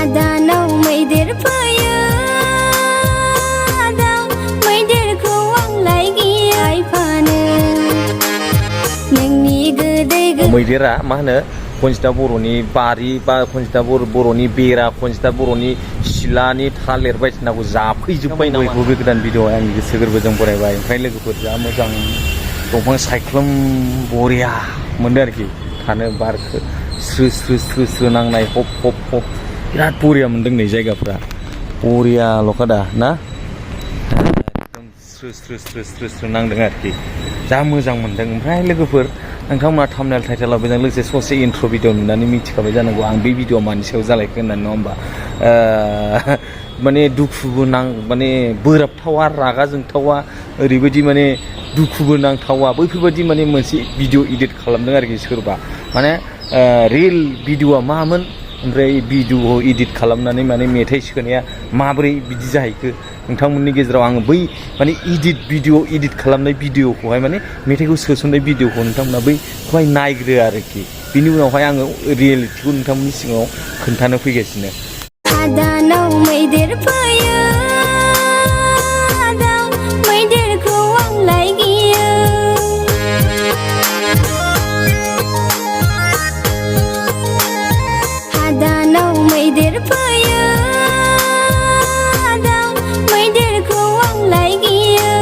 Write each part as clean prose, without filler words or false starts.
Hadanao Mwider pwyw Hadanao Mwiderखौ आं लायगियाय फानो नोंनि गोदै मैदेरा मा होनो खनजिता बर'नि बारि बा खनजिता बर'नि बेरा खनजिता बर'नि सिलानि थालिर बायदिसिनाखौ जाफैजोब्बाय नामा बे गोदान भिडिअ आंनि गोसो गोरबोजों बरायबाय ओमफ्राय लोगोफोर जा मोजां दंफां सायख्लुम बरिया मोनदों आरोखि थानो बारखो स्रो स्रो स्रो स्रो नांनाय हप हप हप बिराद बरिया मोनदों नै जायगाफ्रा बरिया ल'खादा ना एकदम स्रो स्रो स्रो स्रो स्रो नांदों आरोखि जा मोजां मोनदों ओमफ्राय लोगोफोर नोंथांमोना थाम्बनेल टाइटेलाव बेजों लोगोसे ससे इन्ट्र' भिडिअ नुनानै मिथिखाबाय जानांगौ आं बे भिडिअ मानि सायाव जालायखो होननानै नङा होमबा माने दुखुबो माने बोराबथावा रागा जोंथावा ओरैबायदि माने दुखुबो नांथावा बैफोरबायदि माने मोनसे भिडिअ इडिट खालामदों आरोखि सोरबा माने रियेल भिडिअआ मामोन ओमफ्राय भिडिअ इडिट खालामनानै माने मेथाइ सोनाया माबोरै बिदि जाहैखो नोंथांमोननि गेजेराव आङो बै माने भिडिअ इडिट खालामनाय भिडिअखौहाय माने मेथाइखौ सोसननाय भिडिअखौ नोंथांमोना बैखौहाय नायग्रो आरोखि बिनि उनावहाय आङो रियेलिटिखौ नोंथांमोननि सिगाङाव खोन्थानो फैगासिनो Hadanao Mwider pwyw Hadanao Mwiderखौ आं लायगियो Hadanao Mwider pwyw Hadanao Mwiderखौ आं लायगियो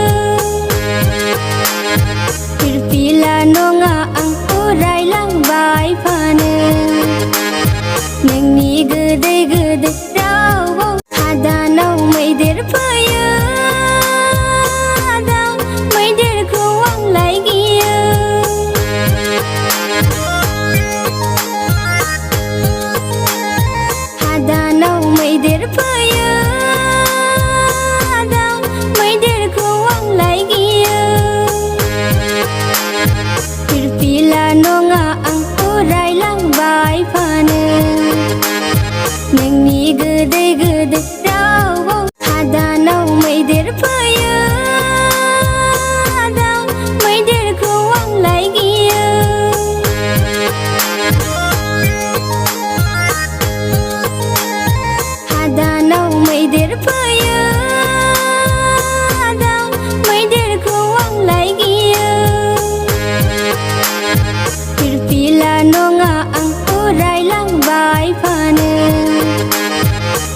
फिरफिला नङा आं उरायलांबाय फानो नोंनि गोदै गोदै रावखौ Hadanao Mwider pwyw Hadanao Mwiderखौ आं लायगियो Hadanao Mwider pwyw Hadanao Mwiderखौ आं लायगियो फिरफिला नङा आं उरायलांबाय फानो नोंनि गोदै गोदै रावखौ Hadanao Mwider pwyw Hadanao Mwiderखौ आं लायगियो Hadanao Mwider pwyw Hadanao Mwiderखौ आं लायगियो फिरफिला नङा आं उरायलांबाय फानो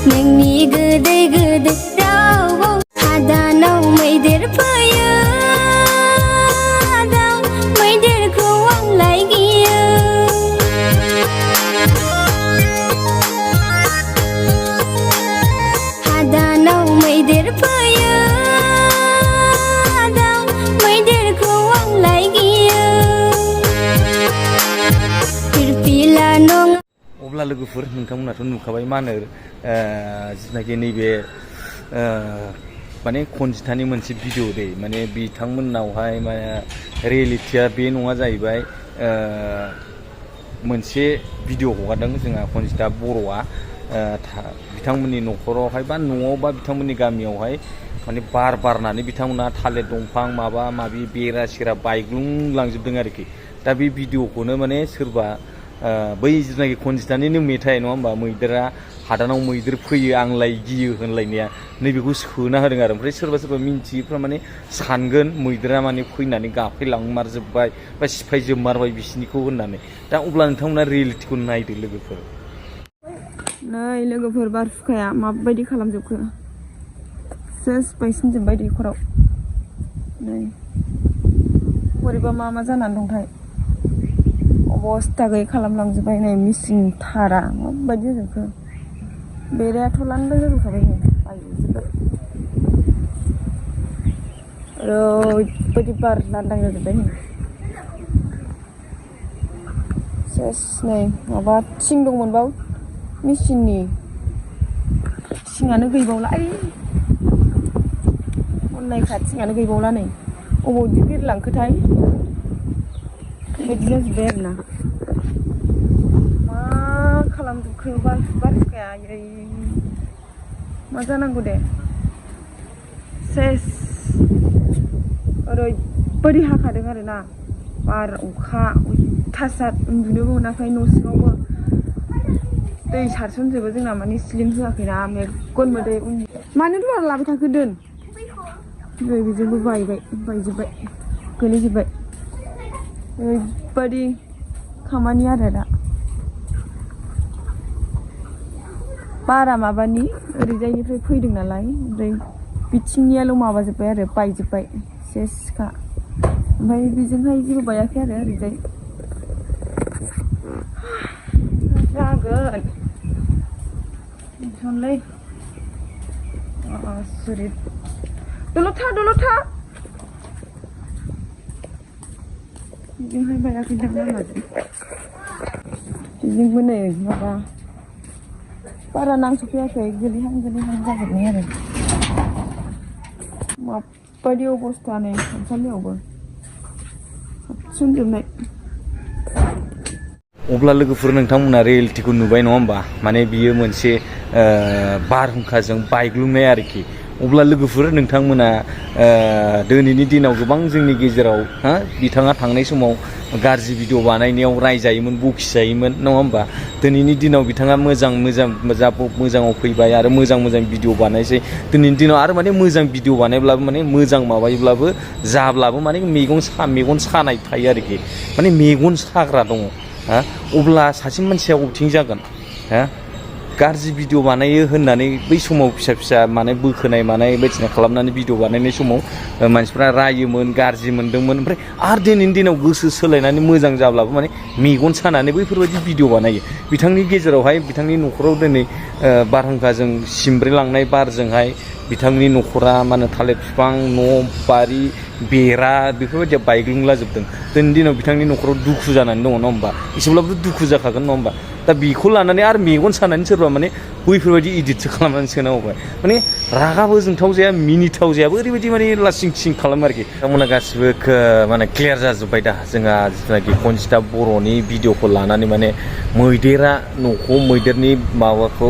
नोंनि गोदै गोदै रावखौ Hadanao Mwider pwyw Hadanao Mwiderखौ आं लायगियो Hadanao Mwider pwyw Hadanao Mwiderखौ आं लायगियो फिरफिला नङा अब्ला लोगोफोर नोंथांमोनाथ' नुखाबाय मा होनो जिथुनाखि नैबे माने खनजितानि मोनसे भिडिअ दे माने बिथांमोननावहाय माने रियेलिटिया बे नङा जाहैबाय मोनसे भिडिअ हगारदों जोंहा खनजिता बर'आ बिथांमोननि न'खरावहाय बा न'आव बा बिथांमोननि गामियावहाय माने बार बारनानै बिथांमोना थालिर दंफां माबा माबि बेरा सेरा बायग्लुंलांजोबदों आरोखि दा बे भिडिअखौनो माने सोरबा बै जिथुनाखि खनजितानिनो मेथाइ नङा होमबा मैदेरा हादानाव मैदेर फैयो आंलाय गियो होनलायनाया नैबेखौ सोना होदों आरो ओमफ्राय सोरबा सोरबा मिन्थियैफ्रा माने सानगोन मैदेरा माने फैनानै गाफैलांमारजोब्बाय बा सिफायजोबमारबाय बिसिनिखौ होननानै दा अब्ला नोंथांमोना रियेलिटिखौ नायदो लोगोफोर नै लोगोफोर बारहुंखाया माबायदि खालामजोबखो सेस बायसिनजोब्बाय दैखराव नै बोरैबा मा जानानै दंथाय अबस्था गैयै खालामलांजोब्बाय नै मिसिं थारा माबायदि जाजोबखो बेरायाथ' लांदां जाजोबखाबाय नै बायजोब्बाय ओरैबायदि बार लांदां जाजोब्बाय नै सेस नै माबा थिं दंमोन बाव मेचिननि थिङानो गैबावला अननायखा थिङानो गैबावला नै अबावदि बिरलांखोथाय बेबायदि जाजोब्बाय आरोना मा खालामजोबखो बारहुंखाया आयै मा जानांगौ दे सेस ओरैबायदि हाखादों आरोना बार अखा अयथासार उन्दुनोबो मोनाखै न' सिङावबो दै सारसनजोबो जोंना माने सिलिं होआखैना मेगन मोदै मानो रुवा लाबाय थाखो दोन बेजोंबो बायजोब्बाय गोलैजोब्बाय ओरैबायदि खामानि आरो दा बारा माबानि ओरैजायनिफ्राय फैदों नालाय ओमफ्राय बिथिंनियाल' माबाजोब्बाय आरो बायजोब्बाय सेसखा ओमफ्राय बेजोंहाय जेबो बायाखै आरो ओरैजाय जागोन टेनसनलै आसुरित दलद था बेजोंहाय बायाखै दां लामाजों बेजोंबो नै माबा बारा नांसफैयाखै गोलैहां जाजोबनाय आरो माबायदि अबस्था नै खामसालियावबो साबसनजोबनाय अब्ला लोगोफोर नोंथांमोना रियेलिटिखौ नुबाय नङा होमबा माने बियो मोनसे बारहुंखाजों बायग्लुंनाय आरोखि अब्ला लोगोफोर नोंथांमोना दिनैनि दिनाव गोबां जोंनि गेजेराव बिथाङा थांनाय समाव गाज्रि भिडिअ बानायनायाव रायजायोमोन बखिजायोमोन नङा होमबा दिनैनि दिनाव बिथाङा मोजाङाव फैबाय आरो मोजां भिडिअ बानायसै दिनैनि दिनाव आरो माने मोजां भिडिअ बानायब्लाबो माने मोजां माबायोब्लाबो जाब्लाबो माने मेगन सानाय थायो आरोखि माने मेगन साग्रा दङ अब्ला सासे मानसिया अबथिं जागोन गाज्रि भिडिअ बानायो होननानै बै समाव फिसा माने बोखोनाय मानाय बायदिसिना खालामनानै भिडिअ बानायनाय समाव मानसिफ्रा रायोमोन गाज्रि मोनदोंमोन ओमफ्राय आरो दिनैनि दिनाव गोसो सोलायनानै मोजां जाब्लाबो माने मेगन सानानै बैफोरबायदि भिडिअ बानायो बिथांनि गेजेरावहाय बिथांनि न'खराव दिनै बारहुंखाजों सिमब्रेलांनाय बारजोंहाय बिथांनि न'खरा मा होनो थालिर बिफां न' बारि बेरा बेफोरबायदिया बायग्लुंलाजोबदों दिनैनि दिनाव बिथांनि न'खराव दुखु जानानै दङ नङा होमबा एसेब्लाबो दुखु जाखागोन नङा होमबा दा बेखौ लानानै आरो मेगन सानानै सोरबा माने बैफोरबायदि इडिटसो खालामनानै सोना होबाय माने रागाबो जोंथाव जाया मिनिथाव जायाबो ओरैबायदि माने लासिं सिं खालामो आरोखि बिथांमोना गासिबो माने क्लियार जाजोब्बाय दा जोंहा जिथुनाखि कनजिता बर'नि भिडिअखौ लानानै माने मैदेरा न'खौ मैदेरनि माबाखौ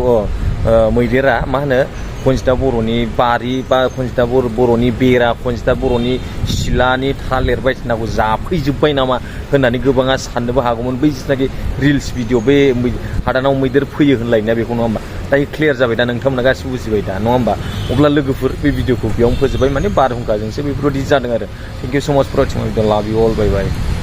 मैदेरा मा होनो कनजिता बर'नि बारि बा कनजिता बर'नि बेरा कनजिता बर'नि सिलानि थालिर बायदिसिनाखौ जाफैजोब्बाय नामा होननानै गोबाङा साननोबो हागौमोन बै जिथुनाखि रिल्स भिडिअ बे हादानाव मैदेर फैयो होनलायनाया बेखौ नङा होमबा दायो क्लियार जाबाय दा नोंथांमोना गासिबो बुजिबाय दा नङा होमबा अब्ला लोगोफोर बे भिडिअखौ बेयावनो फोजोबबाय माने बारहुंखाजोंसो बेफोरबायदि जादों आरो थेंक इउ स माच फर वाचिं लाभ इउ अल बाय बाय